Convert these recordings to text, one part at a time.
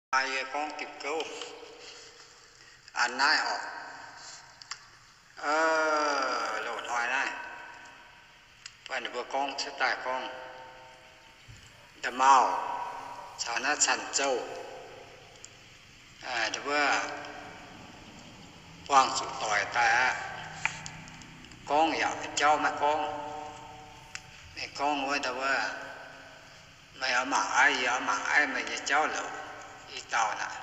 Maaih yie gorngv diuh gouv an naaiv oc. Loz-hnoi naaiv, bun ninh mbuo gorngv cuotv daaih gorngv, Nda'maauh caux naaiv Caan Zouh, wuov, buangh zuqc doic daaih aqv. Gorngv yaac jauv maiv gorngv. Ninh gorngv wuov, Nda'maauh, meih oix mangc aiv, yie oix mangc aiv meih nyei jauv lorqc. I dauh naaic,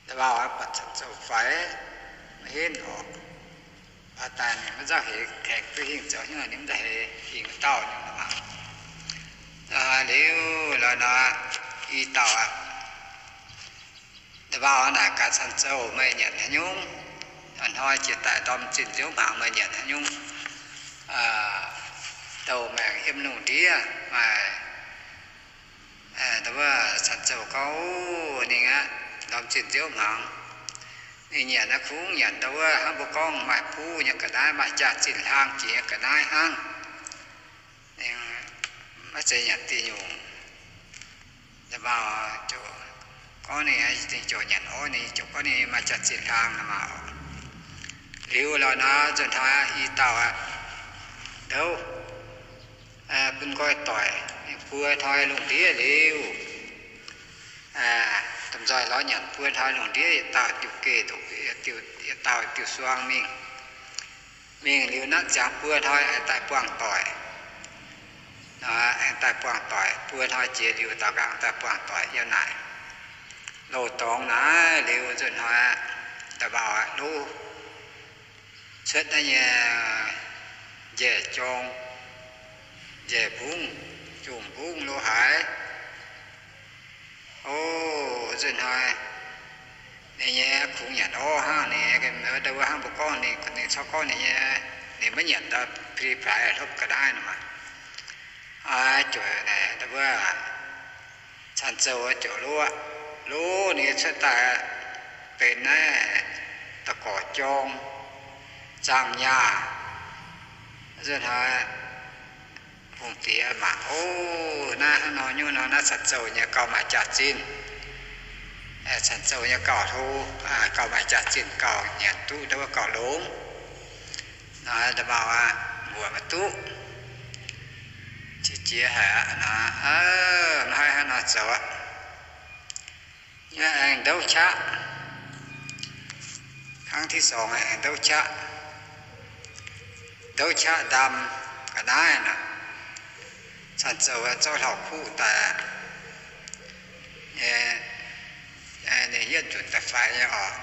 Nda'maauh oix buatc Caan Zouh faix, maiv henv oc. Aa, daaih ninh maiv nzauh heix, kaengx duqv hingh zoux hnyouv, ninh mv nzauh heix hingh wuov dauh nyei maah. Liuz lorqc nor, i dauh aqv, Nda'maauh naaic gaax Caan Zouh, meih nyanc haaix nyungc? Ih hnoi jiex daaih ndorm zinh nziouv hmuangx meih nyanc haaix nyungc? Douh maengc yiem lungh ndiev maaih. Wuov Caan Zouh gorngv, Ninh aqv, ndorm zinh nziouv hmuangx ninh nyanc naaiv kungx nyanc ndau wuov hnangv mbuo gorngv maaih buv nyei ga'naaiv, maaih jaax-zinh hlaang jiex nyei ga'naaiv hnangv. Maiv zeiz nyanc diuh nyungc. Nda'maauh ziouc gorngv ninh, ninh ziouc nyanc orv, ninh ziouc gorngv ninh maaih jaax-zinh hlaang maah. Liuz lorqc nor, nzunc hnoi i dauh aqv, ndouv, bun nqoi doic mingh buo hnoi lungh ndiev liuz, domh nzoih lorz nyanc buo hnoi lungh ndiev, yietc dauh diuh geh, yietc dauh diuh suang mingh. Mingh liuz nanv ziangx buo hnoi aengx daaih buangh doic. Aengx daaih buangh doic, buo hnoi jiex liuz daaux nqaang daaih buangh doic yiem naaic. Loz-dorngx naaiv liuz nzunc hnoi, Nda'maauh aqv, lov cuotv naaiv nyei njaih jorng, njaih mbungv, jungh mbungv lo haaix. O, nzunc hnoi ninh nyei kungx nyanc orv hnangv, ninh nyei ndau wuov hnangv mbuo gorngv, ninh, ninh corc gorngv ninh nyei, ninh maiv nyanc ndau pli-plaaix hlopv ga'naaiv nor maah. Aa, ziouc naaic ndau wuov Caan Zouh ziouc lov, lov ninh cuotv daaih benx naaiv da'gorc jorng, zaangh nyaah. Nzunc hnoi hungh diex mangc, o, naaiv hnangv nor nyungc nor, naaiv Caan Zouh nyei gauh maaih jaax-zinh. Caan Zouh nyei gauh hlo, gauh maaih jaax-zinh, gauh nyanc duqv ndau wuov gauh longx. Nor Nda'maauh aqv, mbuoqc maiv duqv. Qiex jiez haic aqv nor, maiv haih hnangv nor zoux aqv. Yie aengx ndouv qaqv. Hnangv ที่สอง aengx ndouv qaqv. Ndouv qaqv ndaam ga'naaiv nor, Caan Zouh zorqv hlauv-kuv daaih, ninh yietv nzunc daaih faix nyei oc.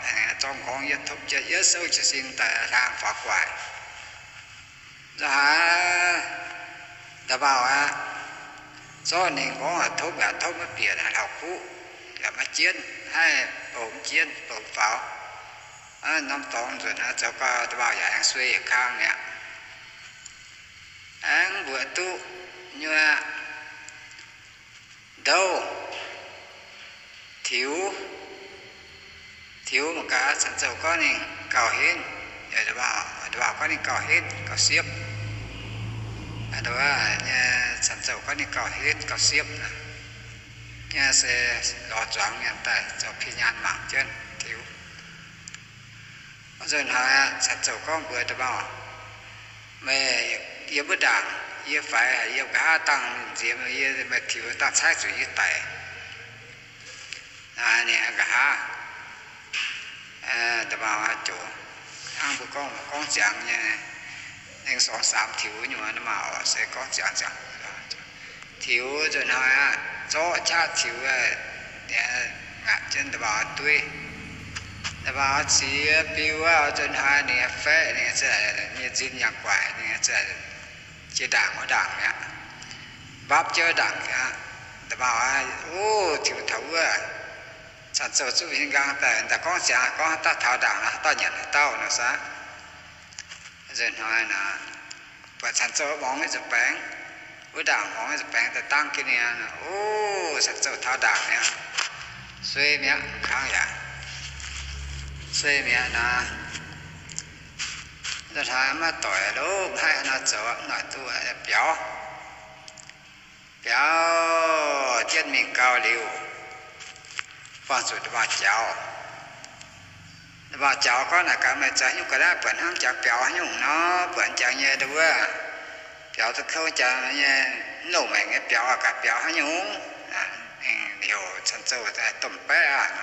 Zorqv nqorngv yietv topv jienv, yietv souv jiez sin daaih hlang faaux gu'nguaaic. Nzunc hnoi Nda'maauh aqv, zorqv ninh nqorngv topv yaac topv maiv bieqc hlauv-kuv, yaac maiv jienv, haih bouc mv jienv, bouc faaux. Norm dorngx nzunc aqv, zoux gau Nda'maauh yaac aengx sueih yietc kang mi'aqv. Aengx mbuoqc duqv nyei aqv. Ndouv, tiux, tiux mangc gaax, Caan Zouh gorngv ninh gauh henv, Nda'maauh gorngv ninh gauh henv gauh siepv. Caan Zouh gorngv ninh gauh henv gauh siepv. Nyei se lorz zuangx mienh daaih zoux pin nyaanh mangc jienv tiux. Nzunc hnoi Caan Zouh gorngv mbuox Nda'maauh, meih yiem wuov ndaangc, yie faix, yiem nqa'haav dangh nziex, yie meih tiux dangh caaiv zuqc yie daic. Ninh nqa'haav, Nda'maauh ziouc hnangv mbuo gorngv, gorngv ziangx nyei, aengx สองสาม tiux nyei, Nda'maauh se gorngv ziangx ziangx. Tiux nzunc hnoi aqv, zorqv qaqv tiux, ngaatc jienv Nda'maauh dueiv. Nda'maauh ziex biu aqv, nzunc hnoi ninh faeqv, ninh nyei nzin yangh guaix, ninh jiex ndaangc wuov ndaangc mi'aqv. Mbapv jienv wuov ndaangc aqv. Nda'maauh aqv, o, tiux taux wuov, Caan Zouh zuqv hin nqaang daaih, daaih gorngv ziangx, gorngv haaix dauh taux ndaangc nor, haaix dauh nyanc haaix dauh nor saah. Nzunc hnoi nor, buatc Caan Zouh mborngz nyei nzuih baengx, wuov ndaangc mborngz nyei nzuih baengx daaih dangv jienv ninh, o, Caan Zouh taux ndaangc mi'aqv. Suei mi'aqv, kangv yaac suei mi'aqv nor. Nzunc hnoi maiv doic lo, maiv haih nor zoux, noic duqv biaux, biaux jienv mingh gau liuz, buangh zuqc nda'maauh jaux. Nda'maauh jaux gorngv, Naaic gaax meih zoux haaix nyungc ga'naaiv buatc hnangv jangx biaux haaix nyungc nor, buatc jangx nyei ndau wuov, biaux duqv kouv jangx nyei, mv longc maengc nyei biaux, gaax biaux haaix nyungc? Heuc canh zouh domh baeqv aqv.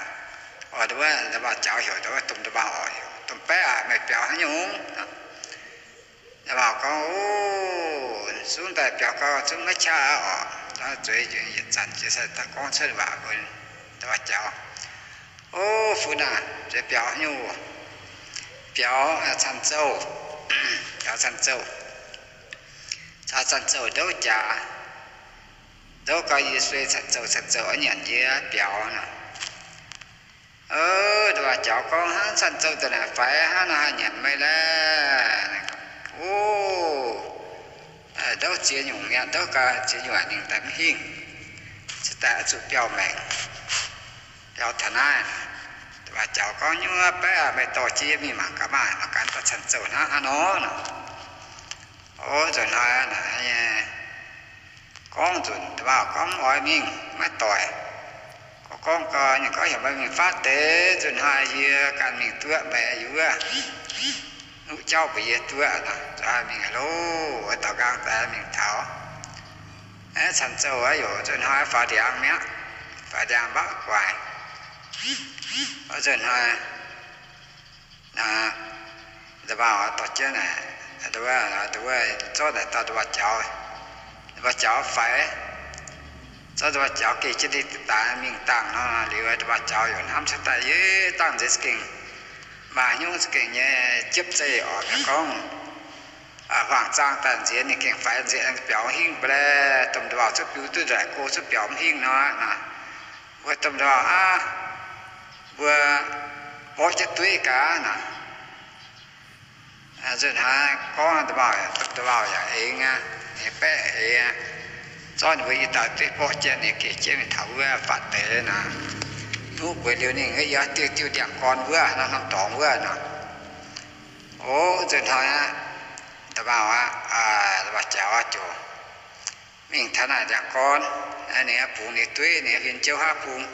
Ndau wuov nda'maauh jaux heuc ndau wuov domh nda'maauh oc, heuc domh baeqv aac, meih biaux haaix nyungc? Nda'maauh gorngv, O, zungv daaih biaux gau, zungv maiv qaqv aqv oc. Zueiz yietc zanc jiex se daaih gorngv cuotv waac mbuox nda'maauh jaux, O, funx aah, zueiz biaux haaix nyungc? Biaux canh zouh, biaux canh zouh, caux canh zouh ndouv jaax, ndouv gau yie sueih canh zouh, canh zouh oix nyanc yie biaux nor. Nda'maauh jaux gorngv, Hnangv canh zouh daaih naaic faix, hnangv nor haih nyanc meih laeh. O, ndouv ziex nyungc mi'aqv, ndouv gau ziex nyungc mingh daaih mv hingh, se daaih oix zuqc biauv maengc, biaux taux naaiv. Nda'maauh jaux gorngv, Nyuoz baeqv aac, meih dorh jienv yie mingh mangc gaax maah, mangc gaax dauh canh zouh hnangv haaix nor nor. O, nzunc hnoi naaic nyei gorngv nzunc nda'maauh gorngv, Mv oix mingh, maiv doic. Gorngv, gorngv gau, ninh gorngv, Heuc meih mingh faatv deix, nzunc hnoi yie ganh mingh duqv meih yie wuov, nuqv jauv mbuox yie duqv nor. Nzunc hnoi mingh loh, wuov dauh nqaang daaih mingh taux, aeqv, canh zouh aqv, yaac nzunc hnoi faaux ndiangx mi'aqv, faaux ndiangx mbaeqv guaix. Nzunc hnoi nda'maauh dorh jienv, wuov, zorqv naaic dauh nda'maauh jaux, nda'maauh jaux faix, zorqv nda'maauh jaux geh jienv ninh daaih mingh dangh nor liuz, nda'maauh jaux yaac hnamv cuotv daaih, Yie dangh nziex za'gengh maaih hnyouv za'gengh nyei jiepv zeih oc. Gorngv hmuangx zaang daaih nziex ninh gengh faix nziex biaux mv hingh ba'laeh, domh nda'maauh cuotv biux duqv nzaic go cuotv biaux mv hingh nor. Mbuo domh nda'maauh aav, mbuo mborqv jienv dueiv gaax nor. Nzunc hnoi gorngv nda'maauh, domh nda'maauh yaac eix aqv, ninh baeqv eix aqv. Zorqv ninh mbuo i dauh dueiv mborqv jienv, ninh geh jienv mingh taux wuov faatv deix nor. Nuqv bueix liuz ninh, Yie diuh diuh ndiangx-gorn wuov, norm norm dorngx wuov nor. O, nzunc hnoi aqv, nda'maauh aqv, nda'maauh jaux aqv, ziouc mingh taux naaic ndiangx-gorn. Ninh bungx ninh dueiv, ninh huin jouv haav bung,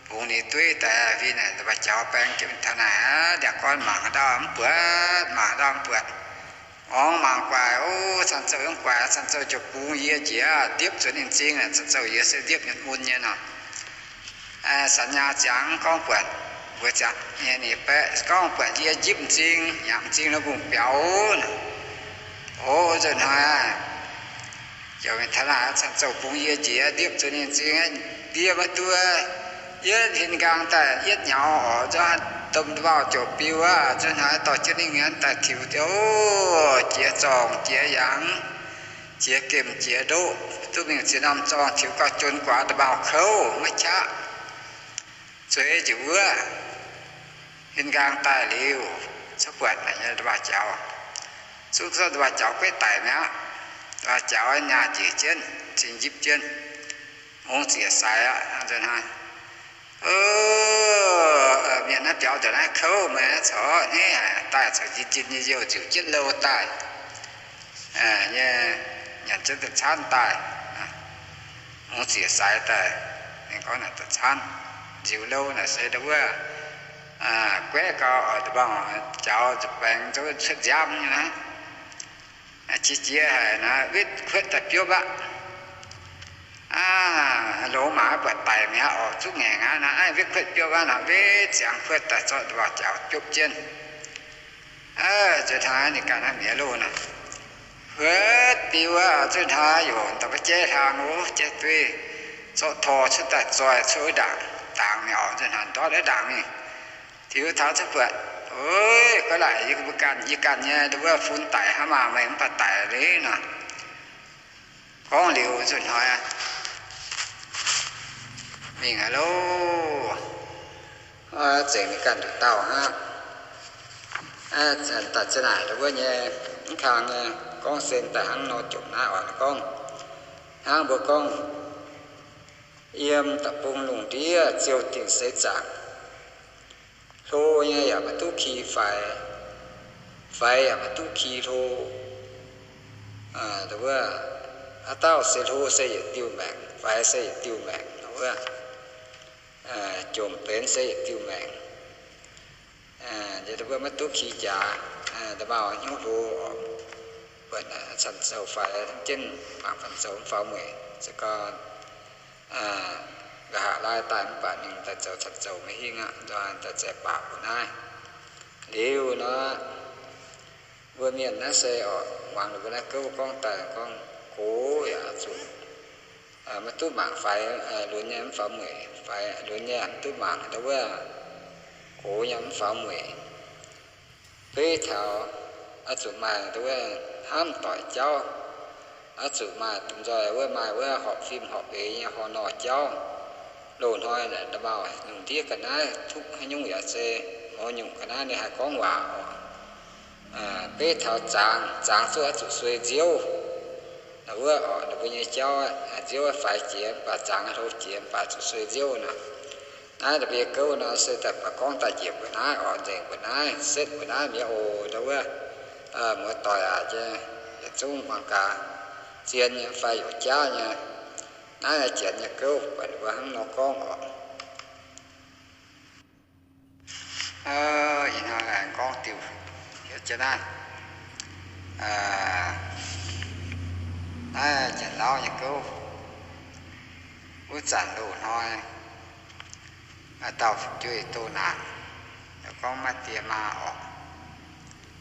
bungx ninh dueiv daaih huin naaic nda'maauh jaux baeng jienv mingh taux naaic ndiangx-gorn, mangc haaix dauh mv buatc, mangc haaix dauh mv buatc. Orngx mangc guaix, O, canh zouh mv guaix, canh zouh ziouc bungx yie njiec, ndiepv zuqc ninh m'zing. Canh zouh yie se ndiepv nyei mun nyei nor. Sanx nyaah ziangx gorngv buatc, mbuox ziangx nyei ninh baeqv gorngv buatc yie njipv m'zing, yaac m'zing nor mbungh biaux. O, nzunc hnoi ziouc mingh taux naaic, canh zouh bungx yie njiec, ndiepv zuqc ninh m'zing, ndie maiv duqv. Yietv huin nqaang daaih yietv nyaux oc, nzunc hnoi domh nda'maauh ziouc biux aqv. Nzunc hnoi dorh jienv ninh nyei daaih tiux, O, jiex zorngh jiex yaangz, jiex gemh jiex ndoqv, duqv mingh ziex norm zorngh, tiux gauh jun guaax, nda'maauh kouv maiv qaqv. Zueiz njiec wuov, huin nqaang daaih liuz, cuotv buatc naaic nyei nda'maauh jaux, zungv zorqv nda'maauh jaux gueiv daic mi'aqv. Nda'maauh jaux nyaah njiec jienv, m'zing njipv jienv, mungz ziec saix aqv. Nzunc hnoi, O, mienh naaiv biaux ndongc naaiv kouv, meih corc hneiv haic, daaih corc njin-njin nyei youh nziuc jienv louh daaih nyei, nyanc jienv da'caanv daaih, mungz ziec saix daaih. Ninh gorngv naaic da'caanv nziux louh naaic se ndau wuov gueiv gau, nda'maauh jaux baengx cuotv nziaamv nyei naaiv. Qiex jiez haic naaiv, wetv kuotv daaih biopv aqv. Aav, longx mangc buatc daic mi'aqv oc, zuqv ngaengc aqv naaiv. Wetv kuotv biopv aqv naaic, wetv ziangx kuotv daaih zorqv nda'maauh jaux biopv jienv. Nzunc hnoi ninh ganh hnangv mi'aqv loh naaic. Huotv biu aqv, nzunc hnoi yaac da'ba'jaiv hlang wuov jaiv dueiv zorqv tor cuotv daaih zoih cuotv wuov ndaangc, dangx mi'aqv oc. Nzunc hnoi ndortv wuov ndaangc mingh, tiux taux cuotv buatc, Oix, gorngv laaic yie mbuo ganh, yie ganh nyei ndau wuov fun daic hnangv maah, meih mv baac daic liuz nor. Gorngv liuz nzunc hnoi mingh aqv loh. Zengc ninh ganh nduqc dauh hnangv. Daaih ziex naaic ndau wuov nyei, mv kang nyei, gorngv sen daaih hnangv nor jomc naaiv oc. Gorngv hnangv mbuo gorngv, Yiem da'bung lungh ndiev ziouh dingc seix zaangc, hlo nyei yaac maiv duqv ki faix, faix yaac maiv duqv ki hlo. Wuov, haaix dauh se hlo se yietc diuh maengc, faix se yietc diuh maengc wuov. jomc benx se yietc diuh maengc. Yie mbuo maiv duqv ki jaax, da'maauh hnyouv hlo oc. Buatc canh zoux faix jienv mangc canh zoux mv faaux mueic, se gorngv nqa'haav laai daaih mv baac ninh daaih zoux canh zoux maiv hingh aqv, nzoih daaih zaeqc baac mbuo naaiv. Liuz nor, mbuo mienh naaiv se oc, muangx ninh mbuo naaiv gouv gorngv daaih gorngv gox yaac zuqc maiv duqv mangc faix lunx nyei mv faaux mueic, faix lunx nyei mv duqv mangc ndau wuov gox nyei mv faaux mueic. Beiv taux oix zuqc maaih ndau wuov hnamv doic jauv, oix zuqc maaih domh nzoih wuov, maaih wuov horpc fim horpc eix nyei horh nor jauv. Loz-hnoi da'maauh lungh ndiev ga'naaiv tuqv haaix nyungc yaac se mouz nyungc ga'naaiv ninh haih gorngv waac oc. Beiv taux zangx, zangx zuqc oix zuqc suei nziouv. Wuov oc, ninh mbuo nyei jauv nziouv faix jiex mv baac zangx hlo jiex mv baac zuqc suei nziouv nor. Naaiv ninh mbuo nyei gouv nor se daaih baac gorngv daaih njiec mbuo naaiv oc, nzengc mbuo naaiv, setv mbuo naaiv mi'aqv oc. Ndau wuov muoz-doic aac, yietc zungv muangx gaax, zien nyei fai youc jaav nyei. Naaiv naaiv janx nyei gouv, buatc ninh mbuo hnangv nor gorngv oc. Ih hnoi aengx gorngv diuh heuc jienv naaiv, naaiv Janx-Lauv nyei gouv. Wuov zanc loz-hnoi maaih dauh fu'jueiv doh naanc, gorngv maaih die maa orqc,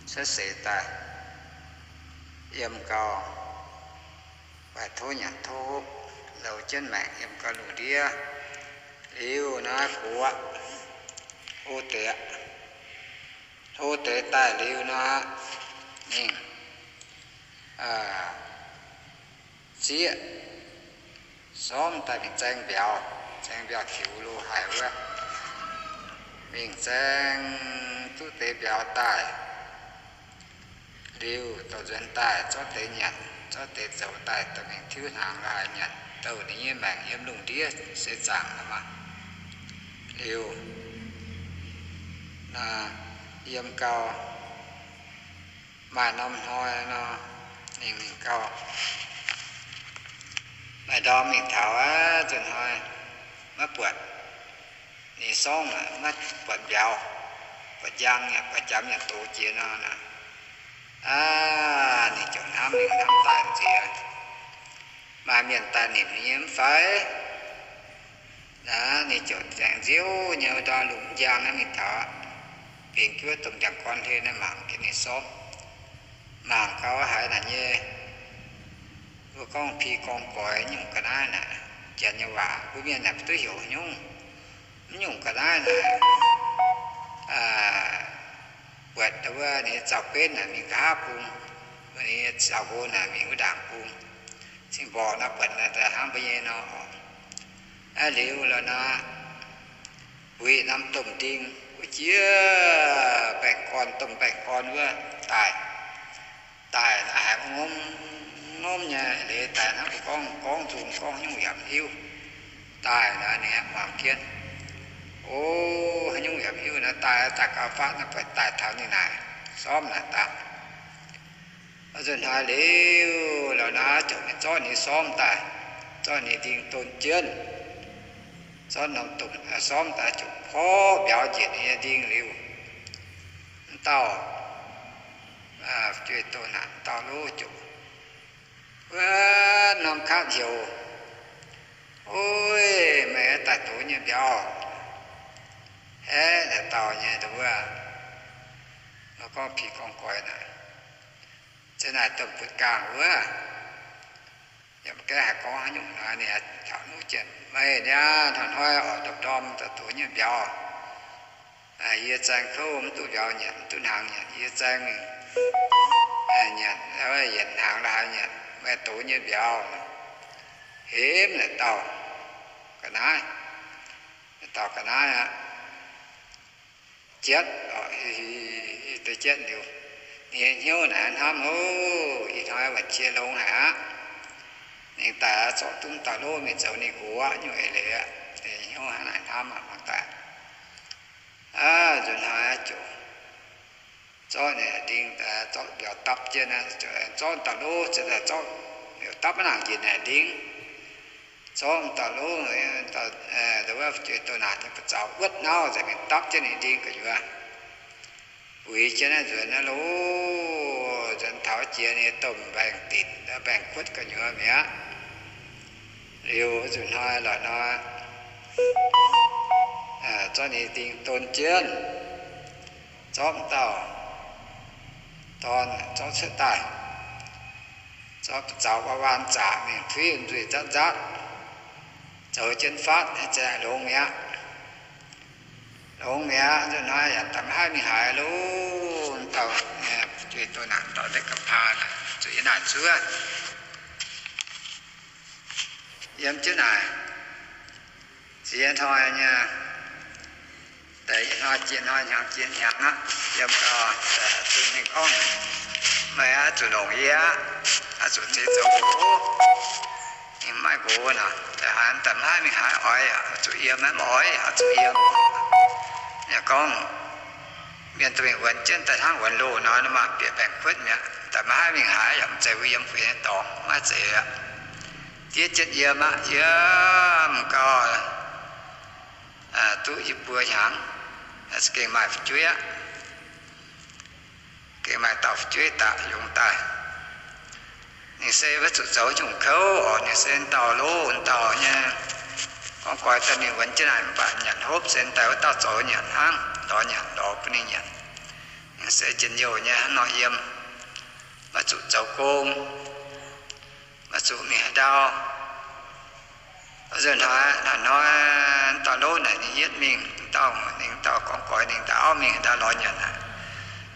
cuotv seix daaih yiem gau, baaix tov nyanc tov hopv, louz jienv maengc yiem gau lungh ndiev. Liuz naaiv guoqv hlo deix, hlo deix daaih liuz nor, ninh zieqv sormv daaih mingh zaeng mbiauz, zaeng mbiauz tiux lo haic wuov. Mingh zaeng duqv deix mbiauz daaih liuz, dorh nzuonx daaih zorqv deix nyanc, zorqv deix zoux daaih dorh mingh tiuv hnaangx laaix nyanc, douh ninh nyei maengc yiem lungh ndiev seix zaangc maah. Liuz, yiem gau, maaih norm hnoi nor, ninh mingh gau, maaih ndorm mingh taux aqv, nzunc hnoi maiv buatc ninh sorngv, maiv buatc mbiauz, buatc njang nyei, buatc jangx nyei doz jiex nor. Aav, ninh ziouc hnamv, ninh hnamv daaih nziex, maaih mienh daaih nimc ninh nyei mv fai? Naaiv ninh ziouc zaengx nziouv nyei ndorm lungh mv njang naaiv mingh taux, bingx juov domh ndiangx-gorn hlen naaiv mangc jienv ninh sormv. Mangc gau haiz naaic nyei, mbuo gorngv pi gorngv goix nyungc ga'naaiv naaic, janx nyei waac mbuo mienh naaic mv duqv heuc nyungc, mv nyungc ga'naaiv naaic, buatc wuov ninh nyei zaux-benv naaic mingh nqa'haav bung, ninh nyei zaux-nqo naaic mingh wuov ndaangc bung, cing-mborqc nor buatc naaic daaih hnangv mbuo nyei nor. Aav liuz lorqc nor, buix norm domh nding wuov jiex mbaengx-gorn, domh mbaengx-gorn wuov daaih. Daaih naaiv haiz ngomv ngomv nyei leiz daaih hnangv mbuo gorngv gorngv nzung gorngv nyungc yaac mv hiuv. Daaih naaiv ninh muangx jienv, o, haaix nyungc yaac mv hiuv naaiv daaih, daaih gau fatv naaiv buatc daaih taux ninh naaic, sormv naaic daaih. Nzunc hnoi liuz lorqc nor, ziouc mingh zorqv ninh sormv daaih, zorqv ninh nding don jienv, zorqv norm domh sormv daaih, ziouc porv mbiauz njiec ninh nyei nding liuz, m'dauh fu'jueiv doh naanc, m'dauh lov ziouc wuov norm kapv heuc, Oi, meih daaih doz nyei mbiauz, haeqv naaic dauh nyei wuov, gorngv pi gorngv goix naaic, za'naaic domh butv gaangh wuov, yaac mv gaengh haih gorngv haaix nyungc nor, ninh taux nuqv jienv, Meih niaa, hnoi-hnoi oix ndorm-ndorm daaih doz nyei mbiauz. Yie zaeng kouv mv duqv mbiauz nyanc, mv duqv hnaangx nyanc, yie zaeng mingh nyanc, yietc hnaangx la'haaix nyanc, meih doz nyei mbiauz. Hemv naaic dauh ga'naaiv, naaic dauh ga'naaiv aqv, jietv, deix jietv liuz, ninh nyei hnyouv naaic hnamv, Ov, ih hnoi wanc jiex longx haic aqv. Ninh daaih zorqv duqv dauh lov mingh zoux ninh nqox aqv, nyungc eix leiz aqv. Ninh hnyouv hnangv naaic hnamv aqv, mangc daaih. Aav, nzunc hnoi aqv, ziouc zorqv ninh nding, zorqv mbiauz dapv jienv aqv, zorqv dauh lov, ziouc daaih zorqv mbiauz dapv maiv nangc njiec naaic nding. Zorqv dauh lov, dauh wuov fu'jueiv doh naanc nyei ba'zaux wuotv nauv nzengc mingh dapv jienv ninh ndingh gu'nyuoz, buix jienv naaiv nzuonx naaiv lov, nzuonx taux jiex ninh domh mbaengx-dinc, mbaengx-kuotv gu'nyuoz mi'aqv. Liuz nzunc hnoi lorqc nor, zorqv ninh ndingh don jienv, zorqv m'dauh dorn zorqv cuotv daaih, zorqv ba'zaux waac-waanh zaqc mingh tuiv nzuih nzatv nzatv, zoux jienv fatv, longx mi'aqv. Longx mi'aqv. Nzunc hnoi yaac daaih maiv haih mingh haaix lov, dauh fu'jueiv doh naanc dorh ndeic ga'paa zuqc yiem naaic zuov, yiem jienv naaic ziex hnoi nyei, deix hnoi jiex hnoi, hnyangx jiex hnyangx aqv. Yiem gau, zuqc ninh gorngv, meih oix zuqc longc yie aqv, oix zuqc zeix zoux nqox. Ninh maiv nqox nor, daaih maiv haih mingh haaix, oix zuqc yiem, maiv oix, oix zuqc yiem. Yaac gorngv mienh daaih mingh wuonx jienv daaih hnangv wuonx loh nor, nor maah, bieqc mbaengx-kuotv mi'aqv, daaih maiv haih mingh haaix, yaac mv zeiz mbuo yiem gueix nyei dorngx, maiv zeiz aqv. Diev jienv yiem aqv, yiem gau, duqv i buo hnyangx, za'gengh maaih fu'jueiv aqv. Gengh maaih dauh fu'jueiv daaih yungz daaih. Ninh se maiv zuqc zoux nyungc kouv oc. Ninh se dauh lov dauh nyei, gorngv goix daaih mingh wuonx jienv naaic mv baac nyanc hopv se daaih wuov dauh zoux nyanc hnangv, lorz nyanc lorz bun ninh nyanc. Ninh se njien-youh nyei hnangv nor yiem, maiv zuqc zoux gong, maiv zuqc mingh haaix ndau. Nzunc hnoi, hnoi-hnoi dauh lov naaic ninh yietv mingh, dauh, ninh dauh gorngv goix ninh dauh auv mingh haaix ndau lorz nyanc aqv.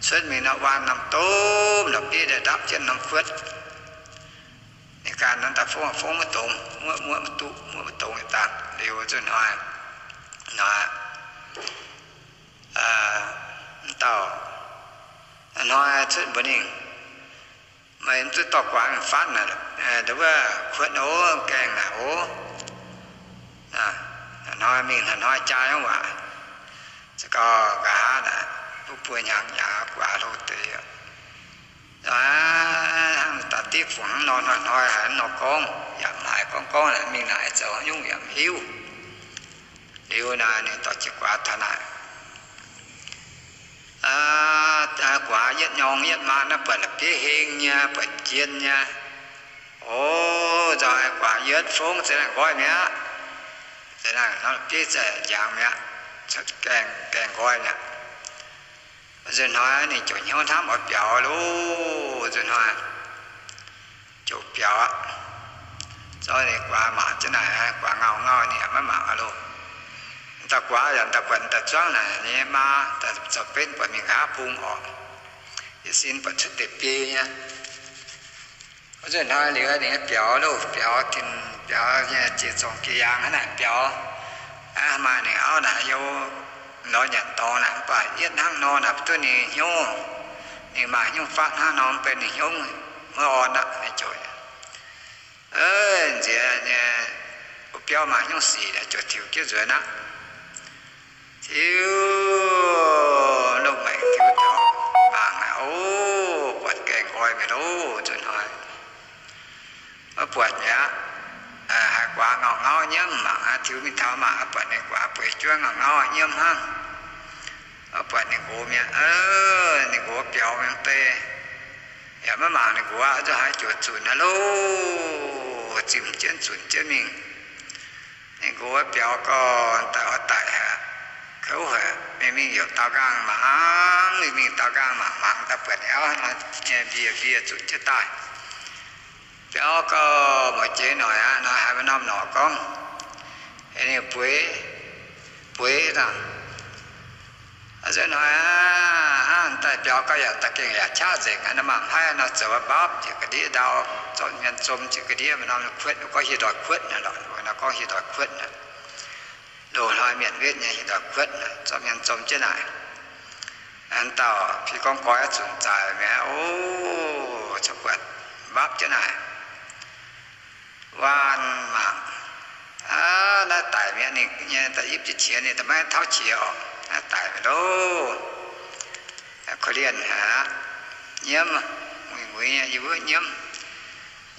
Cuotv mingh nor, waan norm domh la'bieiv daaih ndapv jienv norm kuotv. Ninh ganh nor daaih fongv fongv maiv dongz, muoqv muoqv maiv duqv, muoqv maiv dongz yietc dangh. Liuz nzunc hnoi, hnoi, dauh, hnoi cuotv mbuox ninh, meih mv duqv dorh guaax mingh fatv naaic, wuov kuotv oc, gaengh naaic oc. Hnoi mingh hnoi jaa nyei waac, za'gengh nqa'haav naaic, mbuo buo hnyangx yaac guaax hlo deix. Hnangv da'div fungc hnangv nor, hnoi-hnoi haiz nor gorngv, yaac mv haiz gorngv gorngv naaic, mingh naaic zoux nyungc yaac mv hiuv. Liuz naaic ninh dorh jienv guaax taux naaic, guaax yietv nyorng yietv maan naaiv buatc la'bieiv heng nyei, buatc jien nyei. O, nzoih guaax yietv fongv za'naaic nqoi mi'aqv. Za'naaic nor la'bieiv za'naaic njangx mi'aqv, gaengh, gaengh nqoi mi'aqv. Nzunc hnoi ninh ziouc hnyouv hnamv oix biaux loh. Nzunc hnoi ziouc biaux aqv. Zorqv ninh guaax mangc jienv naaic, guaax ngauh ngauh ninh yaac maiv mangc aqv loh. Dauh guaax yaac daaih buatc daaih zuangv naaic nyei maa, daaih zoux benv buatc mingh nqa'haav bung oc. Yietc sin buatc cuotv deix biei nyei. Nzunc hnoi liuz ninh biaux loh, biaux tin biaux nyei jiex zorngh jiex yaangh hnangv naaic biaux. Aav maaih ninh auv naaic youh lorz nyanc dorngx naaic, mv baac yietv hnangv nor naaic mv duqv ninh hnyouv. Ninh maaih hnyouv fatv hnangv nor mv benx ninh hnyouv maiv orn aqv. Ninh ziouc, nziex nyei, biauv maaih hnyouv sic naaic ziouc tiux jienv nzuonx aqv. Tiux, lungh maengc tiux taux mangc naaic, o, buatc gaengh nqoi mi'aqv loh. Nzunc hnoi maiv buatc mi'aqv. Haiz guaax ngauh ngauv nyiemv mangc, tiux mingh taux mangc, buatc ninh guaax bueix juov ngauh ngauv nyiemv hnangv. Maiv buatc ninh nqox mi'aqv. Ninh nqox biaux mingh bei, yaac maiv mangc ninh nqox, nzunc haiz ziouc zunc aqv loh. Zimh jienv zunc jienv mingh. Ninh nqox biaux gau, daaih oix daic haic, kouv haic, mingh mingh youc daaux nqaang mangc, mingh mingh daaux nqaang mangc, mangc daaih buatc ninh auv nyei mbie, mbie zunc jienv daaih. Biaux gau, mueiz jiex noic aqv, noic haiz maaih norm norqc gorngv, ninh bueix, bueix daaih. Nzunc hnoi aqv, hnangv daaih biaux gau yaac da'gengh yaac qaqv nzengc aqv. Nor mangc haiv nor zoux mbapv jiex ga'ndiev ndau, zorqv mienh zom jiex ga'ndiev, maaih norm kuotv, gorngv hieh ndoih kuotv naaic lorqc, nor gorngv hieh ndoih kuotv naaic. Loz-hnoi mienh wetv nyei hieh ndoih kuotv naaic, zorqv mienh zom jienv naaic. An dauh fih gorngv goix zunc zaaic mi'aqv, o, cuotv buatc mbapv jienv naaic. Waan mangc, aav, naaiv daic mi'aqv. Ninh nyei da'yipv jiex qiex, ninh da'maiv tauv qiex oc. Naaiv daic mi'aqv loh. Korv-lienh haic aqv. Nyiemv, muiz-muiz nyei yie mbuo nyiemv.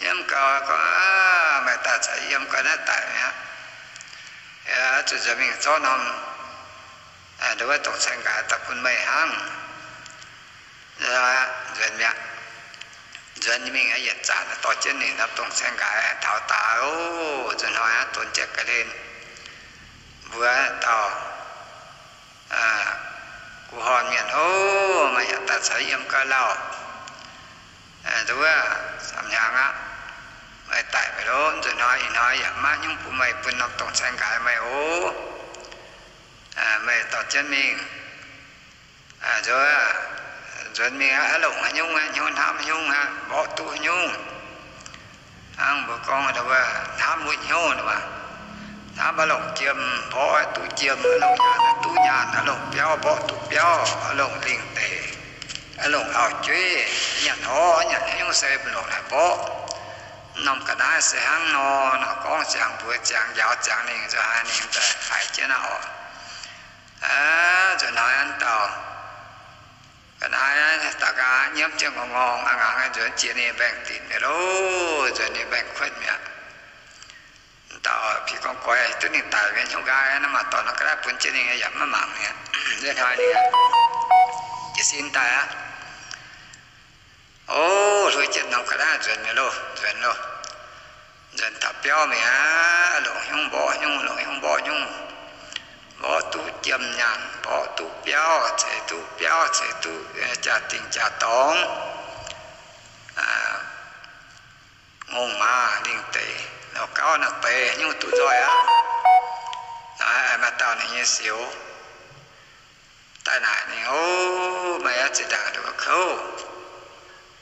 Yiem gau gorngv, Meih daaih caux yie yiem gau naaiv daic mi'aqv. Zuqc nzuonx mingh zorqv norm, nduov, dongh caeng nqaaix daaih bun meih hnangv. Nzuonx mi'aqv. Nzuonx mingh yietc zanc dorh jienv ninh norm dongh caeng nqaaix taux daaih oc. Nzunc hnoi donx jienv ga'hlen mbuox dauh guv horn mienh, Oc, meih yaac daaih caux yie yiem gau lauh. Nduov, camv hnyangx aqv. Meih daic mi'aqv loh. Nzunc hnoi ih hnoi yaac maiv haaix nyungc bun meih, bun norm dongh caeng nqaaix meih oc. Meih dorh jienv mingh. Nzuonx mingh aqv, longc haaix nyungc aqv, hnyouv hnamv haaix nyungc aqv, mborqv duqv haaix nyungc. Hnangv mbuo gorngv, hnamv wuov hnyouv, hnamv aqv longc jiem, mborqv duqv jiem, aqv longc nyaanh duqv nyaanh, aqv longc biauv, mborqv duqv biauv, aqv longc lingh deic, aqv longc auv-jueiv, nyanc orv, nyanc haaix nyungc se longc naaic mborqv. Norm ga'naaiv se hnangv nor, nor gorngv ziangx mbuox ziangx njaaux ziangx ninh, nzunc hnoi ninh daaih haiz jienv aqv oc. Nzunc hnoi an dauh ga'naaiv daaih nqa'haav nyiemv jienv ngorng ngorng, a'ngaangc nzuonx jiex ninh mbaengx-dinc mi'aqv loh, nzuonx ninh mbaengx-kuotv mi'aqv. Dauh pi gorngv goix duqv ninh daic mienh hnyouv nqaai, naaiv maaih dorh norm ga'naaiv bun jienv ninh yaac maiv mangc mi'aqv. Nzunc hnoi ninh jiez sin daaih aqv. O, hluo jienv norm ga'naaiv nzuonx mi'aqv loh, nzuonx loh. Nzuonx taux biauv mi'aqv, longc hnyouv mborqv hnyouv, longc hnyouv mborqv hnyouv. Mborqv duqv jiem nyaanh, mborqv duqv biauv, ceix duqv biauv, ceix duqv jaa-dingh jaa-dorngx, ngongh maaz lingh deic, nouh gauv naaiv deix nyungc duqv nzoih aqv. Naaiv maaih dauh ninh nyei siouc daaih naaic ninh, O, meih oix zinh ndaangc nduqc kouv,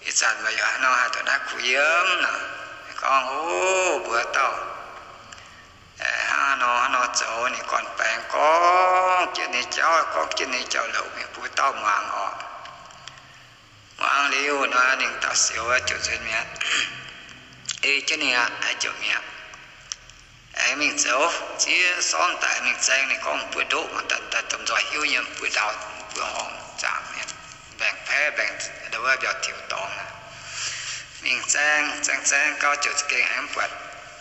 ih zanc meih yaac haaix nor haih ndongc naaiv kuh yiem nor? Ninh gorngv, O, mbuox dauh hnangv nor hnangv nor zoux. Ninh gorn-baengx gorngv jienv ninh jauv, gorngv jienv ninh jauv-louc mingh bun dauh muangx orqc. Muangx liuz nor, ninh dauh siouc ziouc nzuonx mi'aqv. Ei jienv ninh aqv, ziouc mi'aqv. Aengx mingh zoux ziex sormv daaih mingh zaeng, ninh gorngv mv buoqv ndoqv, daaih domh nzoih hiuv nyei, mv buoqv ndaauv, mv buoqv horngh zaangc mienh, mbaengx-paeqv, mbaengx-, wuov mbiauz-tiux dorngx aqv. Mingh zaeng, zaeng, zaeng gau ziouc za'gengh aengx mv buatc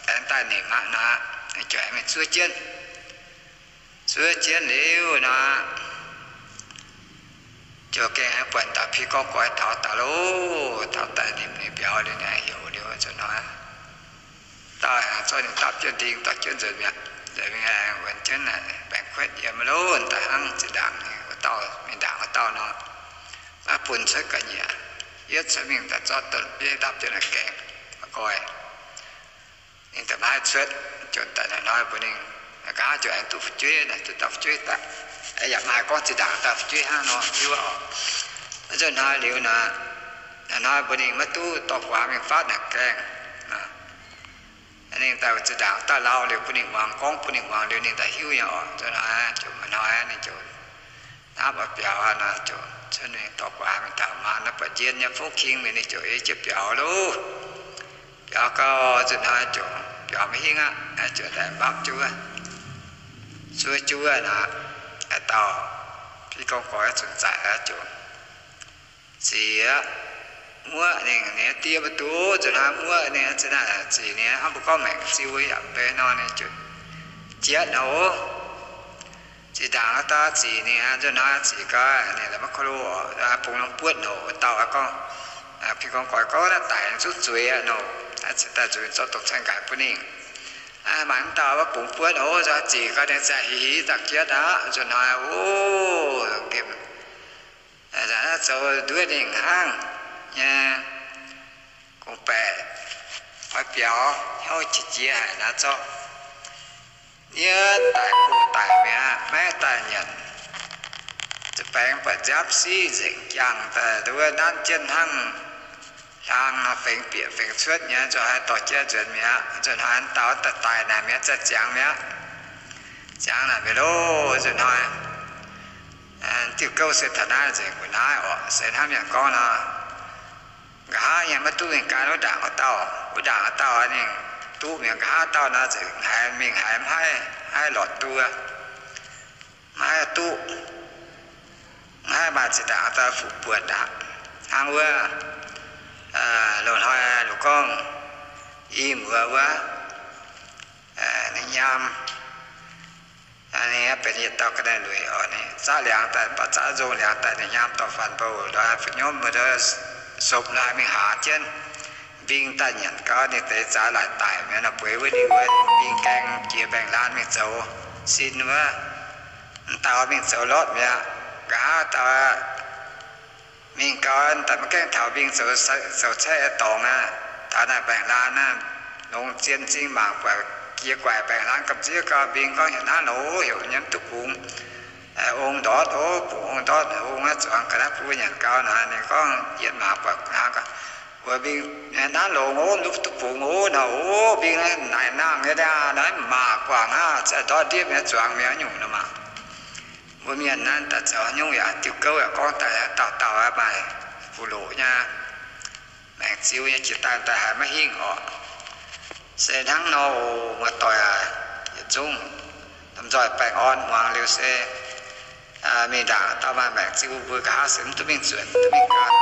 baengx daaih nimc aqv nor, ziouc aengx mingh zuov jienv. Zuov jienv liuz nor, ziouc gengh aengx buatc dauh pi gorngv goix taux daaih loh, taux daaih nimc ninh mbiauz liuz, ninh aengx heuc liuz nzunc hnoi, dauh aengx zorqv ninh dapv jienv nding dorh jienv nzuonx mi'aqv. Nzuonx mingh aengx wuonx jienv baengx kuotv yiem loh, daaih hnangv zinh ndaangc wuov dauh, mingh ndaangc wuov dauh nor, maiv bun cuotv ga'nyiec, yietv cuotv mingh daaih zorqv domh bieiv dapv jienv naaic gaengh maiv goix. Ninh daaih maiv haih cuotv, ziouc daaih hnoi-hnoi mbuox ninh, nqa'haav ziouc aengx duqv fu'jueiv, duqv dauh fu'jueiv daaih. Yaac maaih gorngv zinh ndaangc dauh fu'jueiv hnangv nor hiuv oc. Nzunc hnoi liuz nor, hnoi-hnoi mbuox ninh maiv duqv, dorh gu'nguaaz mingh fatv naaic gaengh. Ninh daaih zinh ndaangc dauh lauh liuz bun ninh muangx, gorngv bun ninh muangx liuz ninh daaih hiuv nyei oc. Nzunc hnoi ziouc maaih hnoi ninh ziouc hnamv oix biaux nor, ziouc cuotv mingh dorh gu'nguaaz mingh taux maanc naaiv buatc njien nyei fouv king mingh, ninh ziouc ei jienv biaux loh. Biaux gau nzunc hnoi ziouc biaux maiv hingh aqv, ziouc daaih mbapv juov. Zuov juov nor, haaix dauh pi gorngv goix zunc zaaic aqv, ziouc zic aqv. Muoqv ninh, ninh die maiv duqv, nzunc hnoi muoqv ninh, zinh naaic zic ninh hnangv mbuo gorngv maengc ziu yaac mv bei nor, ninh ziouc jietv nor. Zinh ndaangc wuov dauh zic ninh, nzunc hnoi zic gau, ninh la'maiv ko lo, bungx longx buotv nor, wuov dauh gorngv, pi gorngv goix gorngv naaiv daic zungv zueiz aqv nor, ziouc daaih nzuonx zorqv dongh caeng nqaaix bun ninh. Maaih mv dauh maiv bungx buotv nor, zic gau ninh ziouc hih hih daaih jietv aqv. Nzunc hnoi, o, nqemh zoux nduov ninh hnangv nyei, gong-baeqc oix biaux, hnyouv qiex jiez haic nor zorqv yiev daic buv daic mi'aqv, maiv daaih nyanc. Za'baengx buatc nziaamv siqv nzengc jangh daaih, nduov nanv jienv hnangv hlang nor, fengx bieqc fengx cuotv nyei, nzunc hnoi dorh jienv nzuonx mi'aqv. Nzunc hnoi dauh daaih daic naaic mi'aqv, ziangx mi'aqv. Ziangx naaic mi'aqv loh, nzunc hnoi diuh gouv se taux naaiv nzengc mbuo naaiv oc. Se hnangv mienh gorngv nor, nqa'haav yaac maiv duqv mingh gan wuov ndaangc wuov dauh. Wuov ndaangc wuov dauh ninh duqv mi'aqv, nqa'haav dauh nor nzengc haiz mingh haiz maiv haih lorz duqv, maiv haih duqv, maiv haih maaih zinh ndaangc daaih fu'buonc aqv. Hnangv wuov loz-hnoi loz-gorngv i muoz wuov, ninh nyaam, ninh benx yietc dauh ga'naaiv lueic oc. Ninh zaqv liangx daaih, mv baac zaqv nzong liangx daaih, ninh nyaam dorh faanx bou lorz fu'nyuv mbuo sopv naaiv mingh haaz jienv. Mbing daaih nyanc gau, ninh deix zaaix laaic daic mi'aqv nor, bueix wuov liuz, mbing gaeng jiex mbaengx-laanh mingh zoux sin wuov, m'dauh mingh zoux lortv mi'aqv. Nqa'haav dauh mingh gau, daaih maiv gaengh taux mbing zoux caeqv dorngx aqv. Taux naaic mbaengx-laanh aqv, longc zien m'zing mangc buatc jiex guaic mbaengx-laanh gamh nziev gau, mbing gorngv, heuc naaiv loz, heuc nyei mv duqv bungx ong ndortv oc, bungx ong ndortv, ong aqv, zuangx ga'naaiv bun mbuo nyanc gau nor. Ninh gorngv, yietc mangc buatc hnangv gau, mbuox mbing, naaiv longx oc, mv duqv bungx oc nor. Oc, mbing naaic nangh nyei aqv, naaiv maah guangc aqv, za'gengh ndortv ndiev mi'aqv, zuangx mi'aqv, nyungc nor maah. Mbuo mienh naaiv daaih zoux haaix nyungc yaac diuh gouv yaac gorngv daaih dauh dauh aqv, maaih fuqv-loqc nyei, maengc ziu nyei, jiex daaih daaih haiz maiv hingh orqc. Se hnangv nor oc, muoz-doic aac, yietc zungv lomh nzoih baengh orn muangx liuz se mingh ndaangc dauh maaih maengc ziu, mbuo nqa'haav se mv duqv mingh nzuonx, mv duqv mingh gaatv.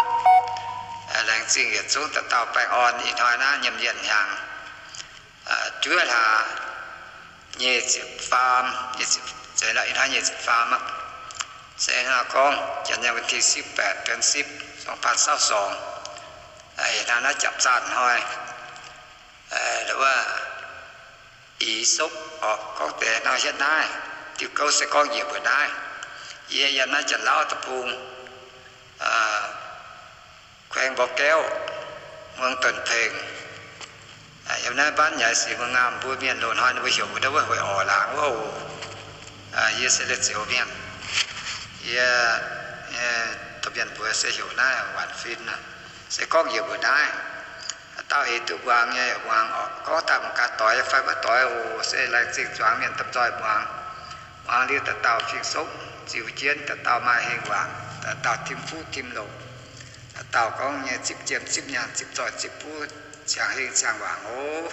Laengz zingh yietc zungv dauh dauh baengh orn. Ih hnoi naaiv nyiemc yienh hnyangx juov hlaax nyei ziepc faam, ih hnoi nyei ziepc faam aqv. Se hnangv gorngv janx nyei วันที่สิบแปด เดือนสิบ สองพันยี่สิบสอง, ih hnoi naaiv japv zaanh hnoi, wuov, ih sopv orqc, gorngv deix nor hietv naaiv, diuh gouv se gorngv njiec mbuoqc naaiv. Yie yiem naaiv Janx-Lauv deic-bung, kueng Mbor Gaeqv, muong Donx Pengx. Yiem naaiv mbaanv nyaix sic mbuo ngaamv mbuo mienh loz-hnoi ninh mbuo heuc mbuo wuov Hueix Orc Laangz wuov oc. Yie se Liuz Zioux mienh. Yie, domh mienh mbuox se heuc naaiv Waanc Fin aqv. Se gorngv njiec mbuoqc naaiv, dauh eix duqv muangx nyei muangx orqc. Gorngv daaih mangc gaax doix fai maiv doix oc. Se laengz zingh zuangx mienh domh nzoih muangx. Muangx liuz dauh dauh fing-sopv ziux jienv, dauh dauh maaih hengh waac, dauh dauh tim fuqv tim longc, dauh dauh gorngv nyei zipv jiem zipv nyaanh, zipv zoih zipv buv, ziangh hengh ziangh waac oc.